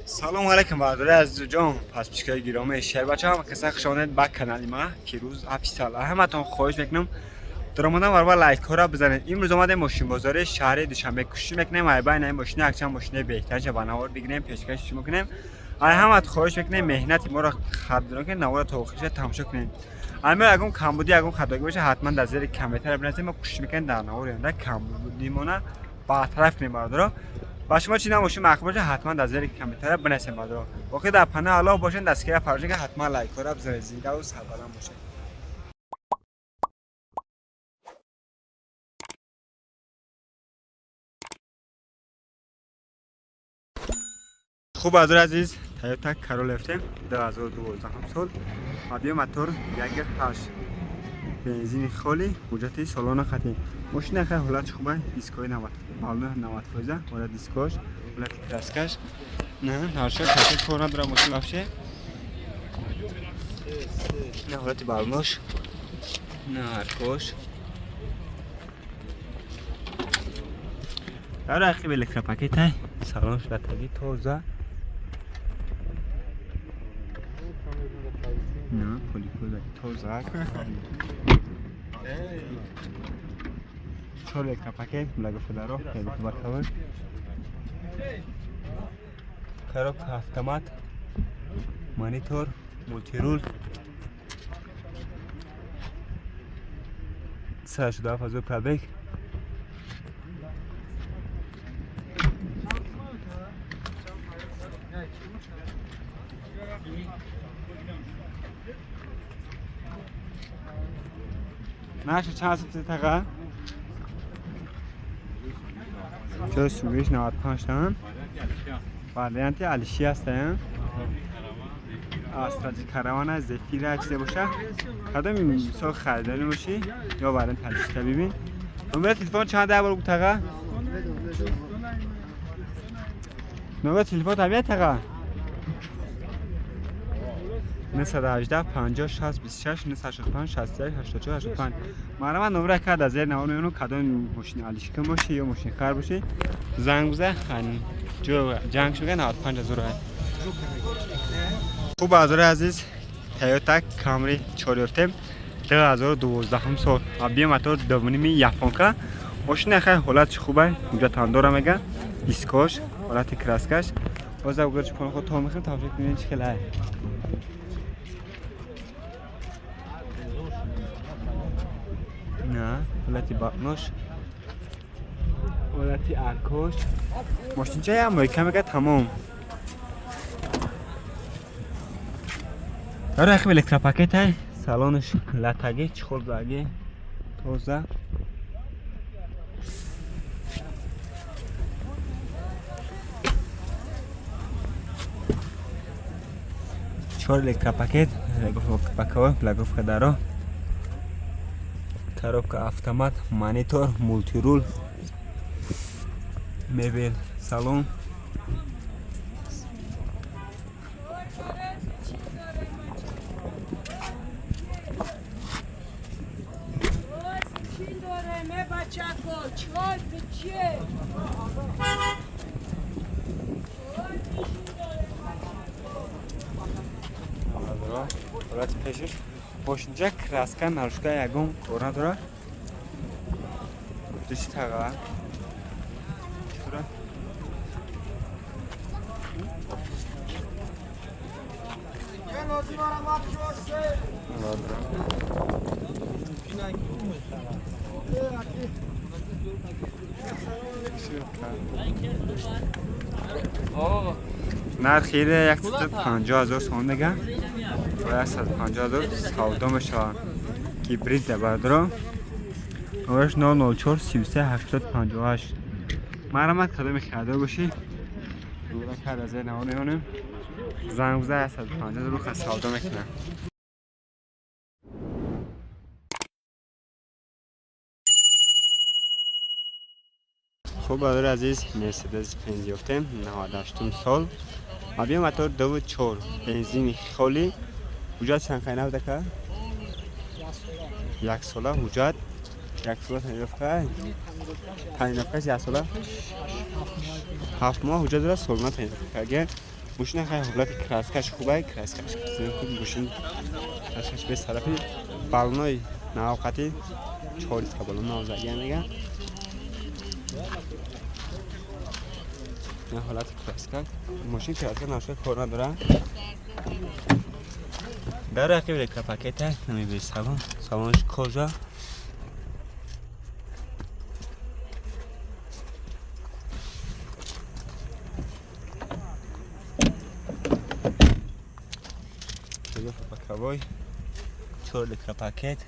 Салом алейкум, бародари азизҷон, подписчикои гиромии шербача, ҳама каса хуш омадед ба канали ма, ки рӯз офисиал. Ҳаматон хоҳиш мекунам, даромадан баробар лайкҳоро бизанед. Имрӯз омадем мошинбозори шаҳри Душанбе. Кӯшиш мекунем, айбайн ин мошина якчанд мошинаи беҳтаринша ба навор бигирем, пешкаши шумо кунем. Ай ҳамат хоҳиш мекунем, меҳнати моро қадрдонӣ кунед, наворро то охириша тамошо кунед. Ама ягон камбудӣ, ягон хатогӣ боша, ҳатман дар зери комментария бинависед. Мо кӯшиш мекунем, дар навори оянда камбудимона бартараф кунем. Бародаро, ба шумо чӣ намошин маъқул боша, ҳатман дар зери комментария бинависед. Бародаро, боқӣ дар паноҳи Аллоҳ бошед, дастгирия фаромӯш накунед, ҳатман лайкҳоро бизанед. Зиндаву сарбаланд бошед. Хуб, бародари азиз, Тойота Королла ёфтем, 2012 сол, объём мотор 1,8, бензини холи, ҳуҷҷати солона хати. Мошина хеле ҳолатш хуба, дискои 90, 90%, ҳолат дискош, ҳолати краскаш. На, нарша касе кор надора мошин вообще. На, ҳолати балонош, на, аркош. Дар ақиб электропакетай, салонш латаги, тоза. На, поликода тоза. Чор электропакет, благофодаро, боковой. Коробка автомат, монитор, мультируль. 187 ҳазор пробег. Наша чанд сифти таға? Чо сугиш 95 тан. Варианти алиши ҳастаян. Астраҷи Каравана, Зефира чизе боша. Кадом мисол харидорӣ бошӣ ё вариант алишита бибин. Номери телефон чанд бор гуфт, таға? Номери телефон табиат, таға? 918 50 60 26 985 61 84 85. Марҳамат, номера кард аз зери навор меёну. Кадом мошини алишкин бошӣ ё мошини хар бошӣ, занг биза, ҷо ҷанг шуга, 95 ҳазор. Хуб, бародари азиз, Тойота Камри 4 ёфтем, 2012 сол, объём мотор 2,5, японка. Мошина хеле ҳолатш хуба, ҳуҷҷатандора мега, дискош, ҳолати краскаш. Боза гӯрч пон худ то мехӯрем, тамошо кунем, чӣ хеле. На, ҳолати балонош, ҳолати аркош. Мошинча як мойка мега, тамом. Дара яхим электропакетай, салонаш латаги, чехол заги, тоза. Чор электропакет, боковой, регулировка даро, коробка автомат, монитор, мультируль, мебел, салон. Чӣ дорем, э бачако? Чой пиче? Чой пишин дорем, бачако? Ҳолати пешиш, мошинча краска, нарушка ягон кор надорад. Души таға чура. Нархи 150 000 сомон мега ва 150 000 савдо мешавад. Гибрид да, бародаро. Номераш 004 33 80 58. Марҳамат, кадоме харидор бошӣ, дура кард аз наво меонем, занг биза, 150 000 руха савдо мекунам. Хуб, бародари азиз, Мерседес Бенз ёфтем, 98 сол, объём мотор 2,4, бензини холи, ҳуҷҷат чанд набудака? Як сола ҳуҷҷат, як сола тонировка, тонировкаш як сола 7 моҳ ҳуҷҷат дорад, солона тонировка. Агар Мошина хай ҳолати краскаш хубай, краскаш хуб, мошин краскаш без тарафи балонои навқати чор диска балон навзагия мега. На ҳолати краска, мошин краска наша кор надора. Дар рақиб электропакета намебири салон, салонш кожа. Боковой чор электропакет.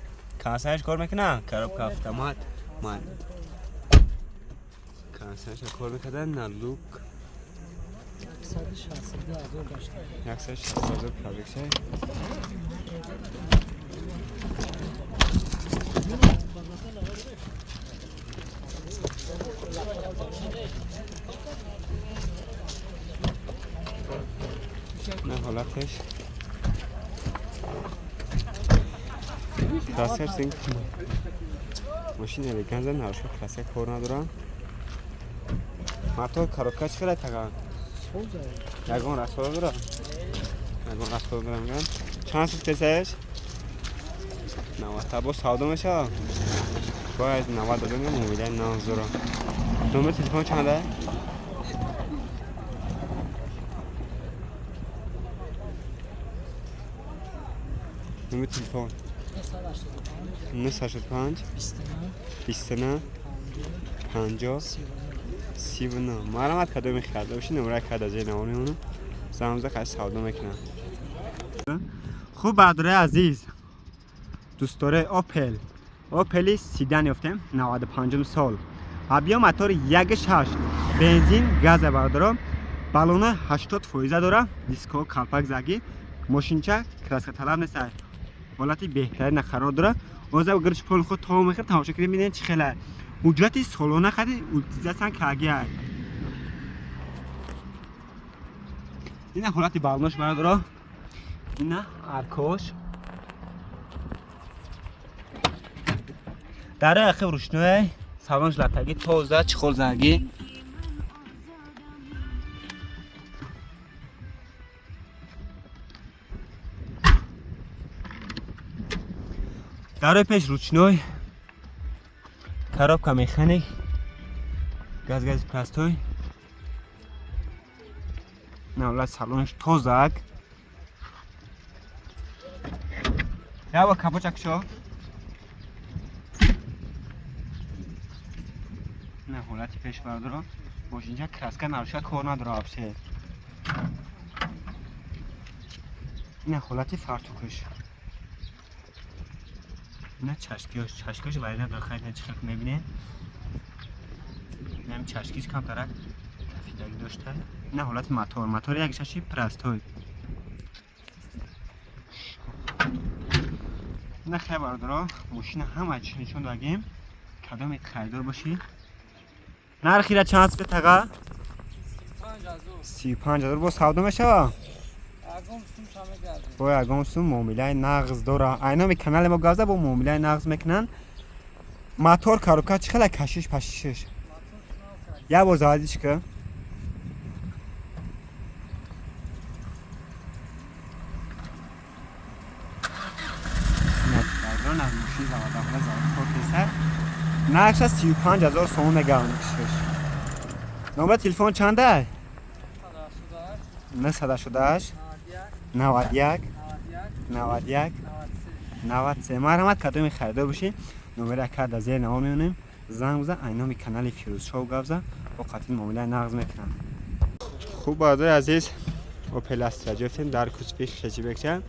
Консервш кор мекунад? Коробка автомат. Ман. Консервш кор мекардан на лук. 162 000 дошта. 160 000 пробегша. На ҳолаташ краскаш зинг мошин элеганза нарошка краска кор надорам. Мотор коробка чӣ хеле таган? Ягон расхода дора? Ягон расхода дора мегӯям. Чанд суд кесаеш? 90 бо савдо мешавад? Бояд 90 додем, муомилаи нағз дора. Номери телефон чанда? Номери телефон 985 29 50 39. Марамат кадоми харда боши, номера карда зери навор мемонам. Замза қай савдо мекунам. Хуб, бародарои азиз, дӯстдораи Opel. Opel седан ёфтем 95 сол. Объем мотор 1.6, бензин, газа бародаро. Баллона 80% дора, диско калпак заги. Мошинча краска талаб нест. Ҳолати беҳтарина қарор дора. Оза гирш пул худ то мехӯрд, тамошо кунем, бинем чӣ хела. Ҳуҷҷати солона қади утилизатсиян кагия. Ина ҳолати баллонош бародаро. Ина аркош. Дар ақиб рӯшное, салонш латаги тоза, чиқол заги. Дарои пеш ручной, коробка механик, газ гази простой. Навлад салонш тозак. Ява капочак шо. На ҳолати пеш бардоро. Мошинча краска наруша кор надора вообще. Ина ҳолати фартукаш. Ина чашкиёш, чашкиёш вале надора, хайр на чихел мебинед. Инам чашкиш камтарак кафидагӣ дошта. Ина ҳолати мотор, мотор як шаши простой. Ина хай бародаро, мошина ҳама чиз нишон дагем. Кадоме харидор бошӣ? Нархира чанд аст таға? 35 000 бо савдо мешава? Бо ягон сум муомилаи нағз дора. Айноми канали мо газа бо муомилаи нағз мекунанд. Мотор коробка чӣ хела кашиш пашишиш? Як бор заводиш ка. Нархша 35 000 сомон мегаванд кишиш. Номер телефон чанда? 988 91 91 93. Марҳамат, кадоми харидор бошӣ, номера карда зери навор мемонем. Занг бизан, айноми канали Фирӯзшоҳ гап зан, бо қатъи муомилаи нағз мекунанд. Хуб, бародари азиз, Opel Astra ҷофтем дар кузови хечибекча.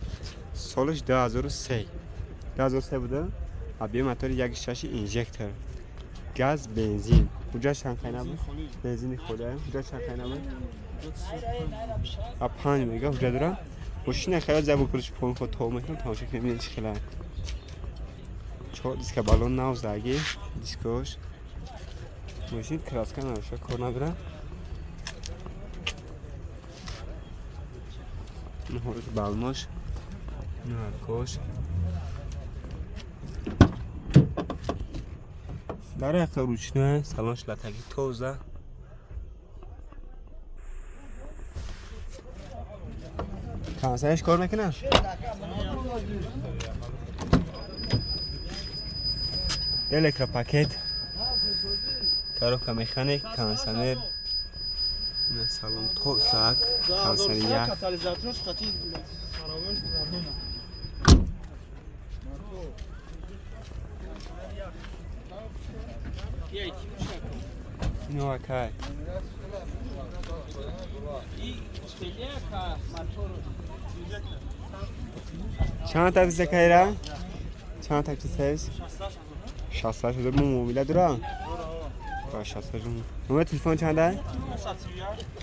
Солаш 2003. 2003 буда. Объем мотори 1.6 инжектор. Газ, бензин. Ҳуҷҷат чанд қай набуд? Бензини холия. Ҳуҷҷат чанд қай набуд? А 5 мега ҳуҷҷат дора. Мошина хеле забу курш пон худ то мекунам, тамошо кунем бинем чӣ хела. Чор диска баллон нав заги, дискош. Мошин краска надошта, кор надора. Ҳолати баллонош, наркош. Дар яқа ручная, салонш латаги тоза. Кондиционерш кор мекунад? Электропакет, коробка механик, кондиционер, салон тозак, кондиционер як. Катализаторш қати саравош радона. Ино акай. Чанд такси кайра? Чанд такси сез? 68 ҳазор мо муомила дора? Ба 68 ҳазор. Номер телефон чанд ай?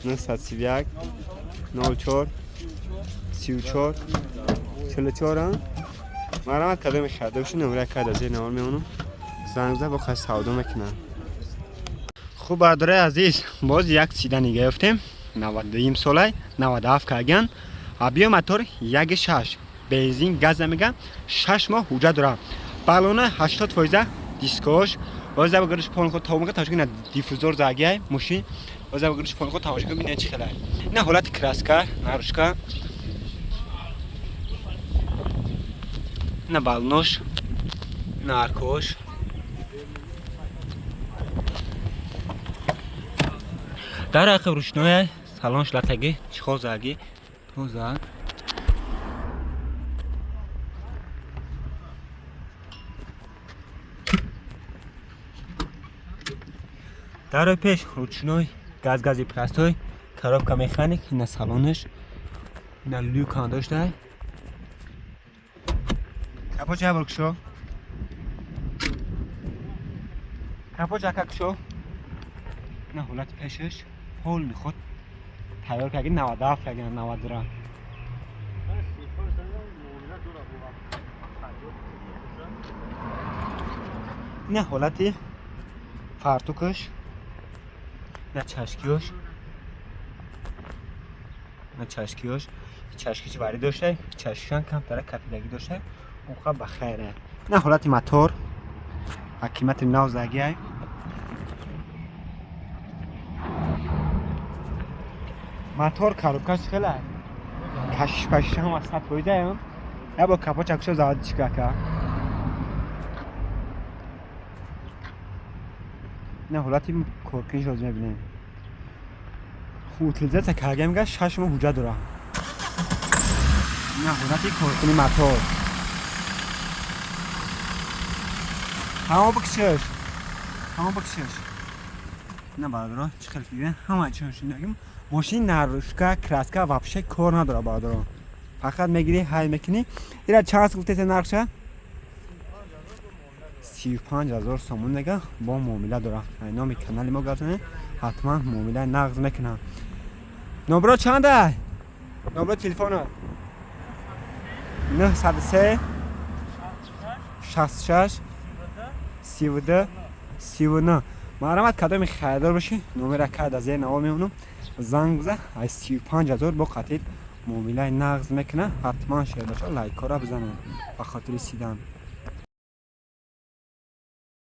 931 04 34 44. Марҳамат, кадоме харидор бошед, номера карда зери навор мемонам. Занг зада бо кас савдо мекунам. Хуб, бародарои азиз, боз як седан нига ёфтем. 92 солай, 97 каган. Объём мотор 1.6. Бензин, газ мега, 6 моҳ ҳуҷҷат дорам. Балона 80%, дискош. Боз ба гириш полн ход мега, тамошо кунед, диффузор загиай мошин. Боз ба гириш полн ход тамошо кунед, бинед чӣ хелай. Ина ҳолати краска, наружка. Ина балонош, ина аркош. Дар ақиб рӯшноя, салонш латаги, чиҳол заги, тоза. Дарои пеш ручной, газ-гази простой, коробка механик, ина салонаш, ина люк ҳам доштай. Капот ча кушо? Капот чака кушо? Ина ҳолати пешаш, полный худ тайёр карди, 97 кардин, 92. Ина ҳолати фартукаш, ина чашкиёш, ина чашкиёш, чашкиш варӣ доштай, чашкишам камтара кафидагӣ доштай, уқа ба хайра. Ина ҳолати мотор, аккумулятори нав загиай. Мотор коробкаш хелай. Кашиш пашиш ҳама 100% аям. Я бо капот чакшо заводи чикака. Ина ҳолати коркуниш роз мебинем. Утилизатсия карга мега, 6 моҳ ҳуҷҷат дорам. Ина ҳолати коркуни мотор. Ҳамо бикшиш. Ҳамо бикшиш. Ина бародаро, чӣ хел бибинед, ҳама чӣ шинагим. Мошин нарушка, краска вообще кор надора бародаро. Фақат мегирӣ, ҳай мекунӣ. Ира чанд гуфтете нархша? 35 ҳазор сомон мега, бо муомила дора. Ай номи канали мо гап занед, ҳатман муомила нағз мекунам. Номро чанда? Номро телефона? 903 66 32 39. Марҳамат, кадоме харидор бошӣ, номера карда зери навор мемонам. Занг бизан, аз 35 ҳазор бо қатил муомилаи нағз мекунад. Ҳатман шербача лайкҳоро бизананд ба хотири седан.